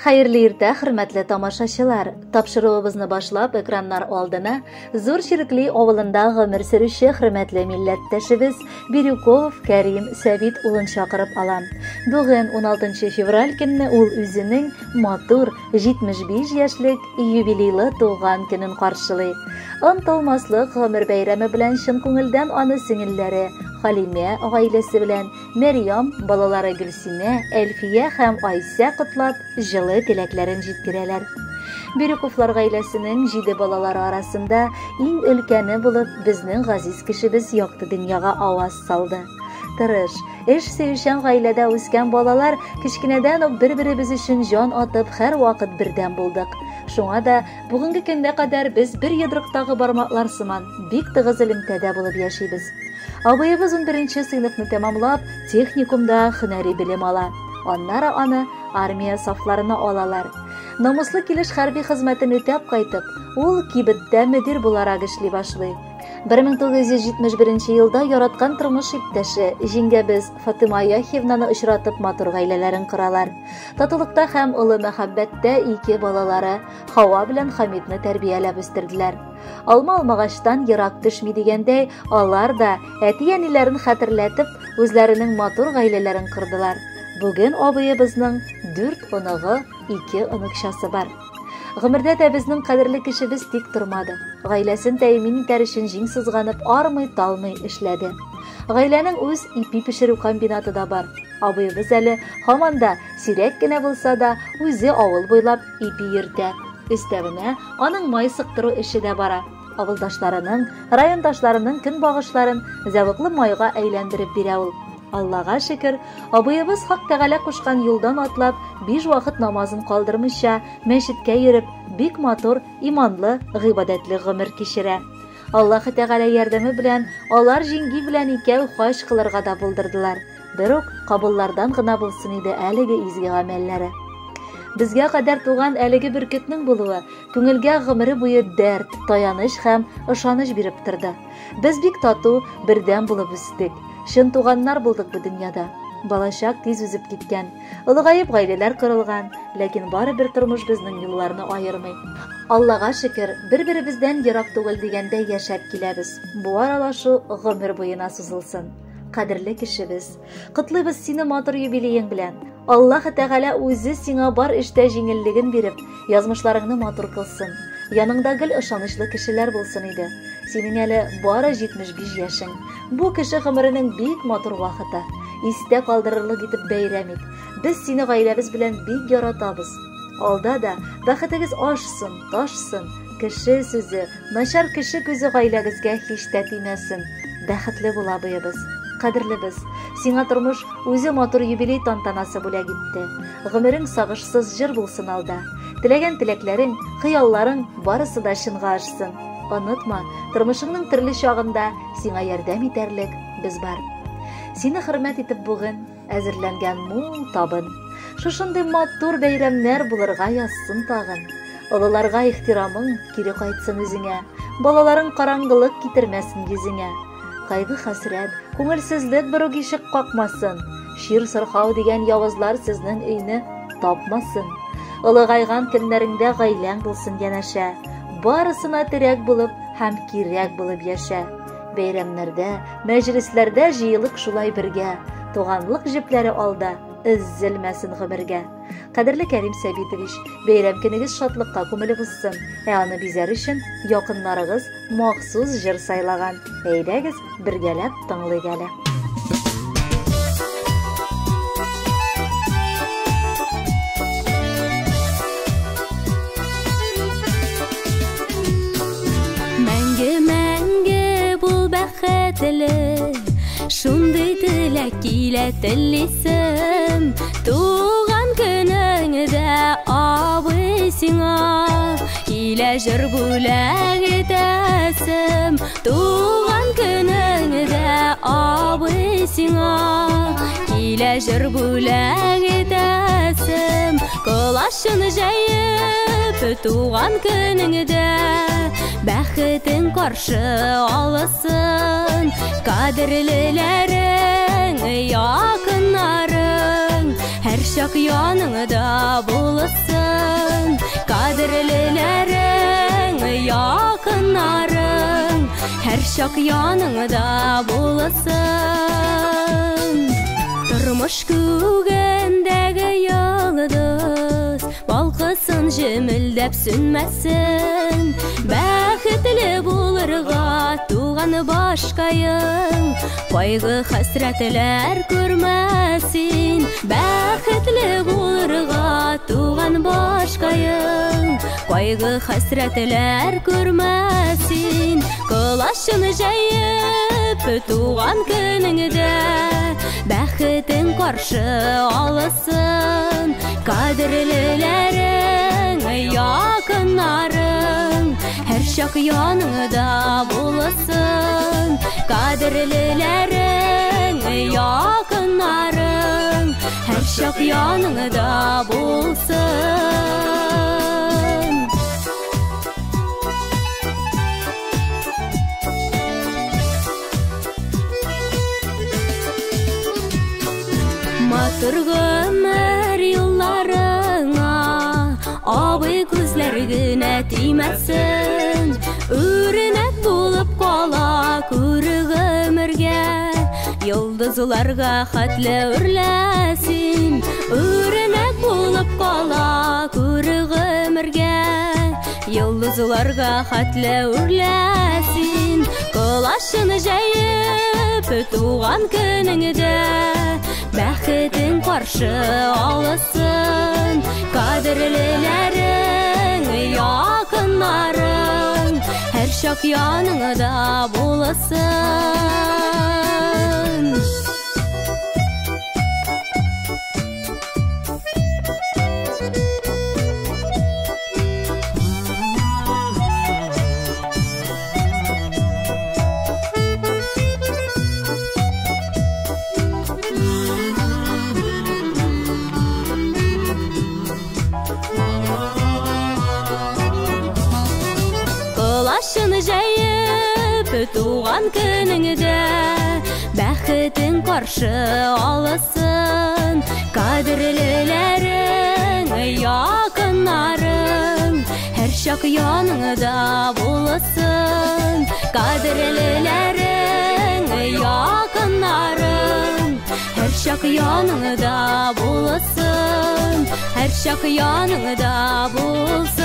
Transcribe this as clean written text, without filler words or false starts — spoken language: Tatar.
Хәерле иртә, хөрмәтле тамашачылар! Тапшыруыбызны башлап, экраннар алдына Зур Чиркли авылында гомер сөрүче хөрмәтле милләттәшебез Бирюков Кәрим Сәбит улын чакырып алам. Бүген 16 февраль көнне ул үзенең матур 75 яшьлек юбилейлы туган көнен каршылый. Онытылмаслык гомер бәйрәме белән чын күңелдән аны сеңелләре Халимә гаиләсе белән Мәрьям, балалары Гөлсинә, Әлфия һәм Айсә котлап, җылы теләкләрен җиткерәләр. Бирюковлар гаиләсенең җиде балалары арасында иң өлкәне булып безнең газиз кешебез якты дөньяга аваз салды. Тырыш, эш сөючән гаиләдә үскән балалар кечкенәдән үк бер-беребез өчен җан атып, һәрвакыт бердәм булдык. Шуңа да бүгенге көнгә кадәр без бер йодрыктагы бармаклар сыман бик тыгыз элемтәдә булып яшибез. Абыебыз 11 сыйныфны тәмамлап, техникумда һөнәри белем ала. Аннары аны армия сафларына алалар. Намуслы килеш хәрби хезмәтен үтәп кайтып, ул кибеттә мөдир буларак эшли башлый. 1971 елда яраткан тормыш иптәше, җиңгәбез Фатыйма Яхиевнаны очратып матур гаиләләрен коралар. Татулыкта һәм олы мәхәббәттә ике балалары Хава белән Хамидны тәрбияләп үстерделәр. Алма алмагачтан ерак төшми дигәндәй, алар да әти-әниләрен хәтерләтеп, үзләренең матур гаиләләрен кордылар. Бүген абыебызның дүрт оныгы, ике оныкчасы бар. Гомердә дә безнең кадерле кешебез тик тормады. Гаиләсен тәэмин итәр өчен җиң сызганып, армый-талмый эшләде. Гаиләнең үз ипи пешерү комбинаты да бар. Абыебыз әле һаман да, сирәк кенә булса да, үзе авыл буйлап ипи йөртә. Өстәвенә, аның май сыктыру эше дә бара. Авылдашларының, райондашларының көнбагышларын зәвыклы майга әйләндереп бирә ул. Аллага шөкер, абыебыз Хак Тәгалә кушкан юлдан атлап, биш вакыт намазын калдырмыйча, мәчеткә йөреп, бик матур, иманлы, гыйбадәтле гомер кичерә. Аллаһы Тәгалә ярдәме белән алар җиңги белән икәү хаҗ кылырга да булдырдылар. Берүк кабуллардан гына булсын иде әлеге изге гамәлләре. Безгә кадәр туган әлеге бөркетнең булуы күңелгә гомере буе дәрт, таяныч һәм ышаныч биреп торды. Без бик тату, бердәм булып үстек. Чын туганнар булдык бу дөньяда. Балачак тиз үзеп киткән. Олыгаеп гаиләләр корылган, ләкин барыбер тормыш безнең юлларны аермый. Аллага шөкер, бер-беребездән ерак түгел дигәндәй яшәп киләбез. Бу аралашу гомер буена сузылсын. Кадерле кешебез, котлыйбыз сине матур юбилеең белән. Аллаһ Тәгалә үзе сиңа бар эштә җиңеллеген биреп, язмышларыңны матур кылсын. Яныңда гел ышанычлы кешеләр булсын иде. Синең әле бары 75 яшең. Бу кеше гомеренең бик матур вакыты. Истә калдырырлык итеп бәйрәм ит. Без сине гаиләбез белән бик яратабыз. Алда да бәхетегез ашсын, ташсын. Кеше сүзе, Начар кеше күзе гаиләгезгә һич тә тимәсен. Бәхетле бул, абыебыз. Кадерлебез, сиңа тормыш үзе матур юбилей тантанасы бүләк итте. Гомерең сагышсыз җыр булсын алда. Теләгән теләкләрең, хыялларың барысы да чынга ашсын. Онытма, тормышыңның төрле чагында сиңа ярдәм итәрлек без бар. Сине хөрмәт итеп бүген Әзерләнгән мул табын. Шушындый матур бәйрәмнәр булырга язсын тагын. Олыларга ихтирамың кире кайтсын үзеңә. Балаларың караңгылык китермәсен йөзеңә. Кайгы-хәсрәт, күңелсезлек берүк ишек какмасын. Чир-сырхау дигән явызлар сезнең өйне тапмасын. Олыгайган көннәреңдә гаиләң булсын янәшә. Барысына терәк булып һәм кирәк булып яшә. Бәйрәмнәрдә, мәҗлесләрдә җыелык шулай бергә, туганлык җепләре алда, өзелмәсен гомергә. Кадерле Кәрим Сәбитович, бәйрәм көнегез шатлыкка күмелеп узсын, ә аны бизәр өчен якыннарыгыз махсус җыр сайлаган. Әйдәгез, бергәләп тыңлыйк әле. Мәңге, мәңге бул бәхетле, шундый теләк килә телисем. Туган көнеңдә абый сиңа килә җыр бүләк итәсем. Туган көнеңдә абый сиңа килә җыр бүләк итәсем. Колачын җәеп туган көнеңдә бәхетең каршы алсын. Кадерлеләрең, якыннарың һәрчак яныңда булсын. якыннарың һәрчак яныңда булсын. Тормыш күгендәге йолдыз балкысын җемелдәп сүнмәсен. Бәхетле булырга туган башкаең, кайгы хәсрәтләр күрмәсен. Бәхетле булырга туган башкаең, кайгы хәсрәтләр күрмәсен. Колачын җәеп туган көнеңдә бәхетең каршы алсын. Кадерлеләрең, якыннарың һәрчак яныңда булсын. Кадерлеләрең, якыннарың һәрчак яныңда булсын. Матур гомер юлларыңа абый күзләр генә тимәсен. Үрнәк булып кала күр гомергә, йолдызларга хәтле үрләсен. Үрнәк булып кала күр гомергә, йолдызларга хәтле үрләсен. Колачын җәеп туган көнеңдә бәхетең каршы алсын. Кадерлеләрең, якыннарың һәрчак яныңда булсын. Колачын җәеп туган көнеңдә бәхетең каршы алсын. Кадерлеләрең, якыннарың һәрчак яныңда булсын. Кадерлеләрең, якыннарың һәрчак яныңда булсын. Һәрчак яныңда булсын.